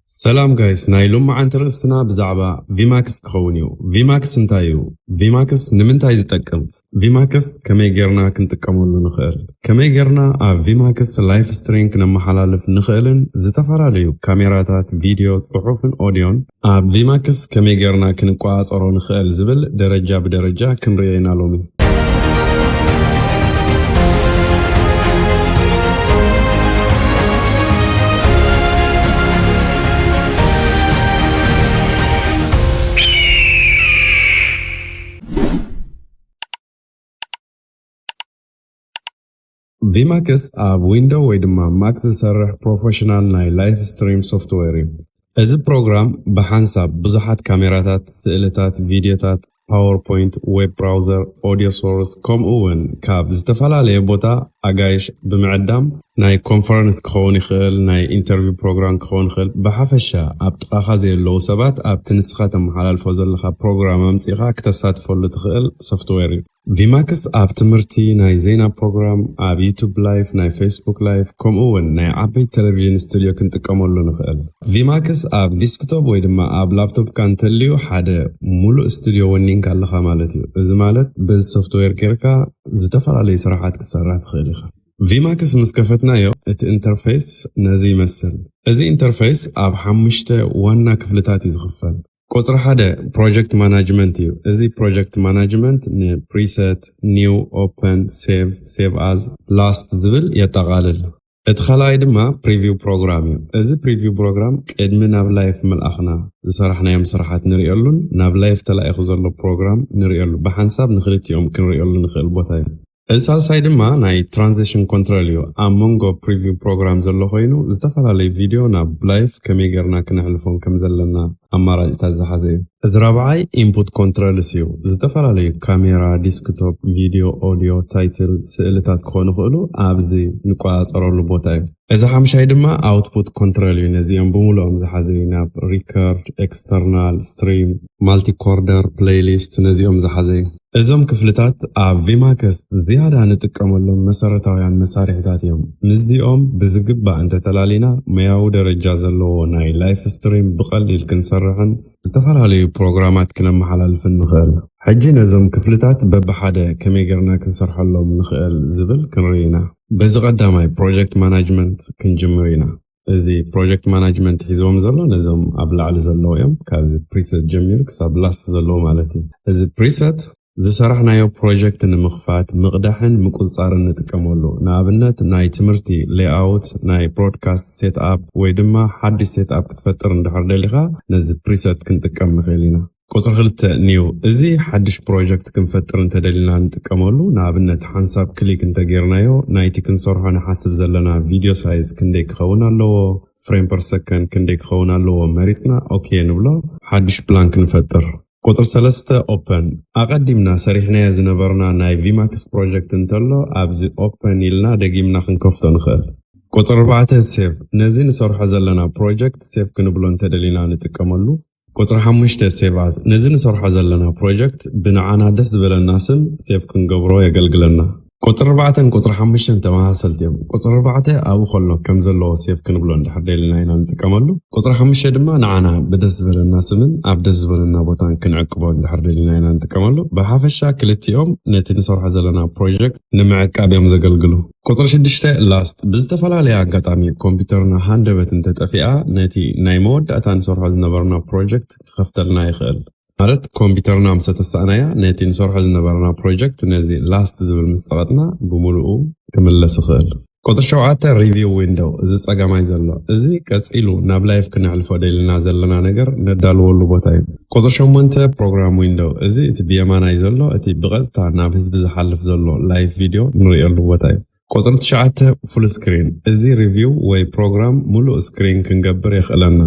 ሰላም ጋይስ፣ ናይ ሎማዓንቲ ርእስትና ብዛዕባ ቪማክስ ክኸውን እዩ። ቪማክስ እንታይ እዩ? ቪማክስ ንምንታይ ዝጠቅም? ቪማክስ ከመይ ጌርና ክንጥቀመሉ ንኽእል? ከመይ ጌርና ኣብ ቪማክስ ላይፍ ስትሪም ክነመሓላልፍ ንኽእልን ዝተፈላለዩ ካሜራታት፣ ቪድዮ፣ ጽሑፍን ኦድዮን ኣብ ቪማክስ ከመይ ጌርና ክንቆጻጸሮ ንኽእል ዝብል ደረጃ ብደረጃ ክንርእዮ ኢና ሎሚ። ቪማክስ ኣብ ዊንዶው ወይ ድማ ማክ ዝሰርሕ ፕሮፌሽናል ናይ ላይፍ ስትሪም ሶፍትዌር እዩ። እዚ ፕሮግራም ብሓንሳብ ብዙሓት ካሜራታት፣ ስእልታት፣ ቪድዮታት፣ ፓወርፖይንት፣ ዌብ ብራውዘር፣ ኦዲዮ ሶርስ፣ ከምኡ እውን ካብ ዝተፈላለየ ቦታ ኣጋይሽ ብምዕዳም ናይ ኮንፈረንስ ክኸውን ይኽእል፣ ናይ ኢንተርቪው ፕሮግራም ክኸውን ይኽእል። ብሓፈሻ ኣብ ጥቓኻ ዘየለዉ ሰባት ኣብቲ ንስኻ ተመሓላልፎ ዘለኻ ፕሮግራም ኣምጺእኻ ክተሳትፈሉ ትኽእል ሶፍትዌር እዩ። ቪማክስ ኣብ ትምህርቲ፣ ናይ ዜና ፕሮግራም፣ ኣብ ዩቱብ ላይፍ፣ ናይ ፌስቡክ ላይፍ፣ ከምኡ እውን ናይ ዓበይቲ ቴሌቪዥን ስቱድዮ ክንጥቀመሉ ንኽእል። ቪማክስ ኣብ ዲስክቶፕ ወይ ድማ ኣብ ላፕቶፕካ እንተልዩ ሓደ ሙሉእ ስቱድዮ ወኒንካ ኣለኻ ማለት እዩ። እዚ ማለት በዚ ሶፍትዌር ጌርካ ዝተፈላለዩ ስራሓት ክትሰርሕ ትኽእል ኢኻ። ቪማክስ ምስ ከፈትናዮ እቲ ኢንተርፌስ ነዚ ይመስል። እዚ ኢንተርፌስ ኣብ ሓሙሽተ ዋና ክፍልታት እዩ ዝኽፈል። ቁጽሪ ሓደ ፕሮጀክት ማናጅመንት እዩ። እዚ ፕሮጀክት ማናጅመንት ንፕሪሰት፣ ኒው፣ ኦፐን፣ ሴቭ፣ ሴቭ ኣዝ፣ ላስት ዝብል የጠቓልል። እቲ ካልኣይ ድማ ፕሪቪው ፕሮግራም እዩ። እዚ ፕሪቪው ፕሮግራም ቅድሚ ናብ ላይፍ ምልኣኽና ዝሰራሕናዮም ስራሓት ንርእየሉን ናብ ላይፍ ተላኢኹ ዘሎ ፕሮግራም ንርእየሉ፣ ብሓንሳብ ንኽልቲኦም ክንርእየሉ ንኽእል ቦታ እዩ። እዚ ሳልሳይ ድማ ናይ ትራንዚሽን ኮንትሮል እዩ። ኣብ መንጎ ፕሪቪው ፕሮግራም ዘሎ ኮይኑ ዝተፈላለዩ ቪድዮ ናብ ላይፍ ከመይ ጌርና ክነሕልፎም ከም ዘለና ኣማራጺታት ዝሓዘ እዩ። እዚ ራብዓይ ኢንፑት ኮንትሮልስ እዩ። ዝተፈላለዩ ካሜራ፣ ዲስክቶፕ፣ ቪድዮ፣ ኦዲዮ፣ ታይትል፣ ስእልታት ክኾኑ ይኽእሉ ኣብዚ ንቆጻጸረሉ ቦታ እዩ። እዚ ሓምሻይ ድማ ኣውትፑት ኮንትሮል እዩ። ነዚኦም ብምሉኦም ዝሓዘ እዩ። ናብ ሪከርድ፣ ኤክስተርናል፣ ስትሪም፣ ማልቲኮርደር፣ ፕሌይሊስት ነዚኦም ዝሓዘ እዩ። እዞም ክፍልታት ኣብ ቪማክስ ዝያዳ ንጥቀመሎም መሰረታውያን መሳርሒታት እዮም። ምስዚኦም ብዝግባእ እንተተላሊና ሞያዊ ደረጃ ዘለዎ ናይ ላይፍ ስትሪም ብቐሊል ክንሰርሕን ዝተፈላለዩ ፕሮግራማት ክነመሓላልፍን ንኽእል። ሕጂ ነዞም ክፍልታት በብሓደ ከመይ ጌርና ክንሰርሐሎም ንኽእል ዝብል ክንርኢ ኢና። በዚ ቀዳማይ ፕሮጀክት ማናጅመንት ክንጅምር ኢና። እዚ ፕሮጀክት ማናጅመንት ሒዝዎም ዘሎ ነዞም ኣብ ላዕሊ ዘለዉ እዮም። ካብዚ ፕሪሰት ጀሚሩ ክሳብ ላስት ዘለዉ ማለት እዩ። እዚ ፕሪሰት ዝሰራሕናዮ ፕሮጀክት ንምኽፋት፣ ምቕዳሕን ምቁጽጻርን ንጥቀመሉ። ንኣብነት ናይ ትምህርቲ ሌይኣውት፣ ናይ ብሮድካስት ሴትኣፕ ወይ ድማ ሓድሽ ሴትኣፕ ክትፈጥር እንድሕር ደሊኻ ነዚ ፕሪሰት ክንጥቀም ንኽእል ኢና። ቁጽሪ ክልተ ኒው። እዚ ሓድሽ ፕሮጀክት ክንፈጥር እንተደሊና ንጥቀመሉ። ንኣብነት ሓንሳብ ክሊክ እንተጌርናዮ ናይቲ ክንሰርሖ ንሓስብ ዘለና ቪድዮ ሳይዝ ክንደይ ክኸውን ኣለዎ፣ ፍሬም ፐር ሰከንድ ክንደይ ክኸውን ኣለዎ መሪጽና ኦኬ ንብሎ። ሓድሽ ፕላን ክንፈጥር። ቁጽሪ ሰለስተ ኦፐን። ኣቐዲምና ሰሪሕናዮ ዝነበርና ናይ ቪማክስ ፕሮጀክት እንተሎ ኣብዚ ኦፐን ኢልና ደጊምና ክንከፍቶ ንኽእል። ቁጽሪ ኣርባዕተ ሴቭ። ነዚ ንሰርሖ ዘለና ፕሮጀክት ሴቭ ክንብሎ እንተደሊና ንጥቀመሉ። ቁጽሪ ሓሙሽተ ሴቭ ኣዝ። ነዚ ንሰርሖ ዘለና ፕሮጀክት ብንዓና ደስ ዝበለና ስም ሴቭ ክንገብሮ የገልግለና። ቁጽሪ ኣርባዕተን ቁጽሪ ሓሙሽተን ተመሳሰልቲ እዮም። ቁጽሪ ኣርባዕተ ኣብኡ ከሎ ከም ዘለዎ ሴቭ ክንብሎ እንድሕር ደሊና ኢና ንጥቀመሉ። ቁጽሪ ሓሙሽተ ድማ ንዓና ብደስ ዝበለና ስምን ኣብ ደስ ዝበለና ቦታን ክንዕቅቦ እንድሕር ደሊና ኢና ንጥቀመሉ። ብሓፈሻ ክልቲኦም ነቲ ንሰርሖ ዘለና ፕሮጀክት ንምዕቃብ እዮም ዘገልግሉ። ቁጽሪ ሽዱሽተ ላስት። ብዝተፈላለየ ኣጋጣሚ ኮምፒውተርና ሃንደበት እንተጠፊኣ ነቲ ናይ መወዳእታ ንሰርሖ ዝነበርና ፕሮጀክት ክኸፍተልና ይኽእል። ማለት ኮምፒውተርና ምስ ተሳእናያ ነቲ ንሰርሖ ዝነበርና ፕሮጀክት ነዚ ላስት ዝብል ምስ ጸቐጥና ብምሉኡ ክምለስ ይኽእል። ቁጽሪ ሸውዓተ ሪቪው ዊንዶው፣ እዚ ጸጋማይ ዘሎ። እዚ ቀጺሉ ናብ ላይፍ ክነሕልፎ ደሊና ዘለና ነገር ነዳልወሉ ቦታ እዩ። ቁጽሪ ሸሞንተ ፕሮግራም ዊንዶው፣ እዚ እቲ ብየማናይ ዘሎ፣ እቲ ብቐጥታ ናብ ህዝቢ ዝሓልፍ ዘሎ ላይፍ ቪድዮ ንርእየሉ ቦታ እዩ። ቁጽሪ ትሽዓተ ፉል ስክሪን፣ እዚ ሪቪው ወይ ፕሮግራም ሙሉእ ስክሪን ክንገብር የኽእለና።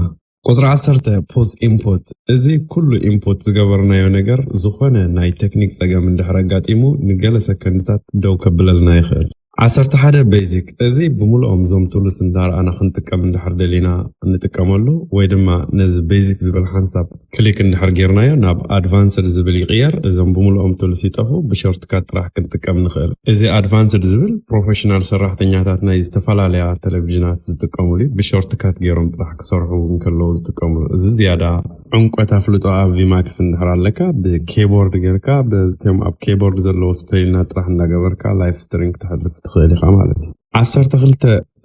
ቁጽሪ ዓሰርተ ፖዝ ኢንፑት፣ እዚ ኩሉ ኢንፑት ዝገበርናዮ ነገር ዝኾነ ናይ ቴክኒክ ጸገም እንድሕር ኣጋጢሙ ንገለ ሰከንድታት ደው ከብለልና ይኽእል። ዓሰርተ ሓደ basic፣ እዚ ብምልኦም እዞም tools እንዳረኣና ክንጥቀም እንድሕር ደሊና እንጥቀመሉ፣ ወይ ድማ ነዚ basic ዝብል ሓንሳብ click እንድሕር ጌርናዮ ናብ advanced ዝብል ይቕየር። እዞም ብምልኦም tools ይጠፉ፣ ብ shortcut ጥራሕ ክንጥቀም ንኽእል። እዚ advanced ዝብል professional ሰራሕተኛታት ናይ ዝተፈላለያ ቴሌቪዥናት ዝጥቀሙሉ እዩ። ብ shortcut ገይሮም ጥራሕ ክሰርሑ እንከለዉ ዝጥቀሙሉ። እዚ ዝያዳ ዕምቆት ኣፍልጦ ኣብ ቪማክስ እንድሕር ኣለካ፣ ብ keyboard ጌርካ፣ በቶም ኣብ keyboard ዘለዉ spellና ጥራሕ እንዳገበርካ live stream ክተሕልፍ ትኽእል ኢኻ ማለት እዩ። ዓሰርተ ክልተ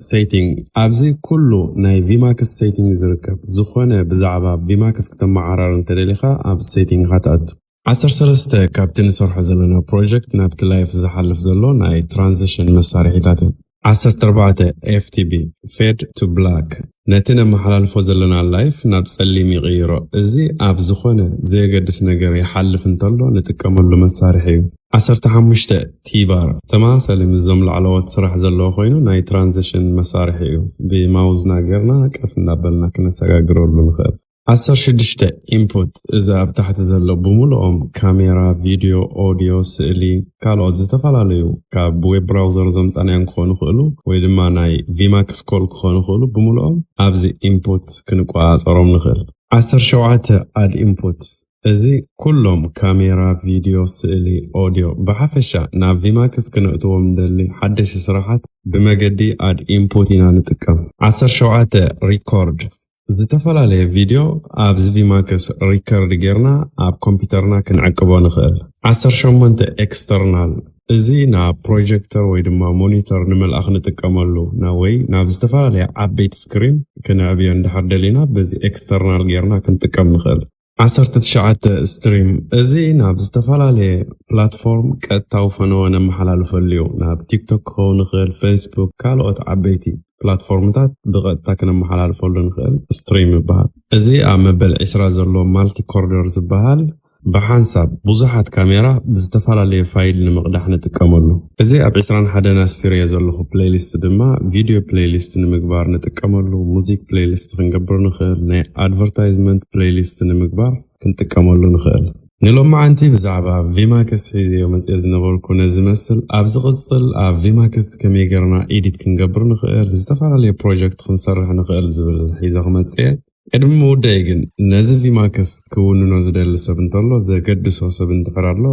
setting፣ ኣብዚ ኩሉ ናይ ቪማክስ setting ዝርከብ። ዝኾነ ብዛዕባ ቪማክስ ክተመዓራሪ እንተደሊኻ ኣብ setting ኢኻ ትኣቱ። ዓሰርተ ሰለስተ፣ ካብቲ ንሰርሖ ዘለና project ናብቲ live ዝሓልፍ ዘሎ ናይ transition መሳርሒታት እዩ። ዓሰርተ ኣርባዕተ፣ F T B፣ fade to black፣ ነቲ ነመሓላልፎ ዘለና live ናብ ጸሊም ይቕይሮ። እዚ ኣብ ዝኾነ ዘየገድስ ነገር ይሓልፍ እንተሎ ንጥቀመሉ መሳርሒ እዩ። ዓሰርተ ሓሙሽተ፣ T-bar፣ ተመሳሳሊ ምስዞም ላዕለዎት ስራሕ ዘለዎ ኮይኑ ናይ transition መሳርሒ እዩ። ብማውዝና ጌርና ቀስ እንዳበልና ክነሰጋግረሉ ንኽእል። ዓሰርተ ሽዱሽተ፣ input፣ እዚ ኣብ ታሕቲ ዘሎ ብምልኦም ካሜራ፣ ቪድዮ፣ ኦድዮ፣ ስእሊ፣ ካልኦት ዝተፈላለዩ ካብ web browser ዘምጻናዮም ክኾኑ ይኽእሉ ወይ ድማ ናይ ቪማክስ ኮል ክኾኑ ይኽእሉ፣ ብምልኦም ኣብዚ input ክንቆጻጸሮም ንኽእል። ዓሰርተ ሸውዓተ፣ add input፣ እዚ ኩሎም ካሜራ፣ ቪድዮ፣ ስእሊ፣ ኦድዮ ብሓፈሻ ናብ ቪማክስ ክነእትዎም እንደሊ ሓደሽ ስራሓት ብመገዲ add input ኢና ንጥቀም። ዓሰርተ ሸውዓተ፣ record፣ ዝተፈላለየ ቪድዮ ኣብዚ ቪማክስ record ጌርና ኣብ ኮምፒውተርና ክንዕቅቦ ንኽእል። ዓሰርተ ሸሞንተ፣ external፣ እዚ ናብ ፕሮጀክተር ወይ ድማ ሞኒተር ንምልኣኽ ንጥቀመሉ፣ ና-፣ ወይ ናብ ዝተፈላለየ ዓበይቲ screen ክንዕብዮ እንድሕር ደሊና በዚ external ጌርና ክንጥቀም ንኽእል። ዓሰርተ ትሽዓተ፣ stream፣ እዚ ናብ ዝተፈላለየ ፕላትፎርም ቀጥታዊ ፈነወ ነመሓላልፈሉ እዩ። ናብ ቲክቶክ ክኸውን ይኽእል፣ ፌስቡክ፣ ካልኦት ዓበይቲ ፕላትፎርምታት ብቐጥታ ክነመሓላልፈሉ ንኽእል፣ stream ይበሃል። እዚ ኣብ መበል ዕስራ ዘሎ ማልቲኮርደር ዝበሃል ብሓንሳብ ብዙሓት ካሜራ ብዝተፈላለየ ፋይል ንምቕዳሕ ንጥቀመሉ። እዚ ኣብ ዕስራን ሓደን ኣስፊረዮ ዘለኹ ፕሌይሊስት ድማ ቪድዮ ፕሌይሊስት ንምግባር ንጥቀመሉ፣ ሙዚክ ፕሌይሊስት ክንገብር ንኽእል፣ ናይ ኣድቨርታይዝመንት ፕሌይሊስት ንምግባር ክንጥቀመሉ ንኽእል። ንሎማዓንቲ ብዛዕባ ቪማክስ ሒዘዮ መፅየ ዝነበርኩ ነዚ መስል። ኣብ ዝቕፅል ኣብ ቪማክስ ከመይ ጌርና ኤዲት ክንገብር ንኽእል፣ ዝተፈላለየ ፕሮጀክት ክንሰርሕ ንኽእል ዝብል ሒዘ ክመፅየ። ቅድሚ ምውደይ ግን ነዚ ቪማክስ ክውንኖ ዝደሊ ሰብ እንተሎ፣ ዘገድሶ ሰብ እንድሕር ኣሎ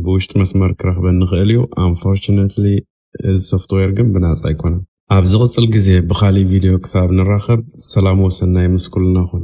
ብውሽጢ መስመር ክረኽበኒ ይኽእል እዩ። Unfortunately እዚ ሶፍትዌር ግን ብናጻ ኣይኮነን። ኣብ ዝቕጽል ግዜ ብኻሊእ ቪድዮ ክሳብ ንራኸብ ሰላም ወሰናይ ምስ ኩልና ኩን።